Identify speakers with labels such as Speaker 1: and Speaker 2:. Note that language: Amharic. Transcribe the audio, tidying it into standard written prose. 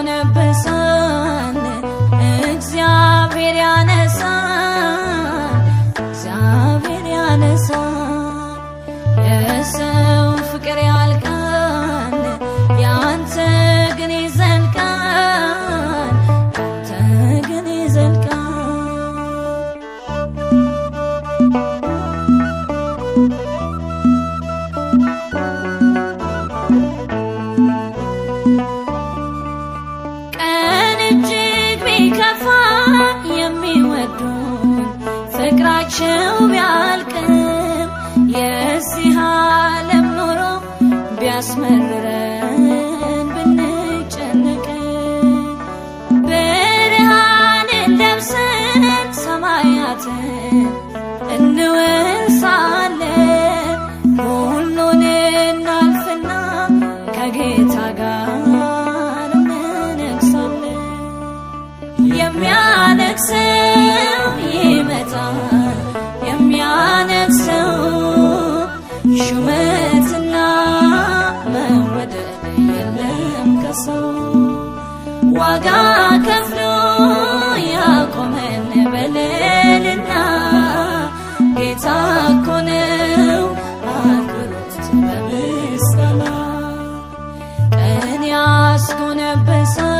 Speaker 1: ያስጎነበሳል፣ እግዚአብሔር ያነሳል፣ እግዚአብሔር ያነሳል። የሰው ፍቅር ያልቃል፣ ያንተ ግን ይዘልቃል፣ ያንተ ግን ይዘልቃል። ቀን እጅግ ቢከፋ የሚወዱን ፍቅራቸው ቢያልቅም የዚህ ዓለም ኑሮ ቢያስመርረን ብንጨነቅም ብርሃንን ለብሰን ሰማያትን እንወርሳለን። ሁሉን እናልፍና ከጌታ ጋር እንነግሳለን። የሚያነግሰው ይመጣል፣ የሚያነግሰው ሹመትና መወደድ የለም ከሰው ዋጋ ከፍሎ ያቆመን በልልና ጌታ እኮ ነው አክብሮት በምስጋና። ቀን ያስጎነበሳል፣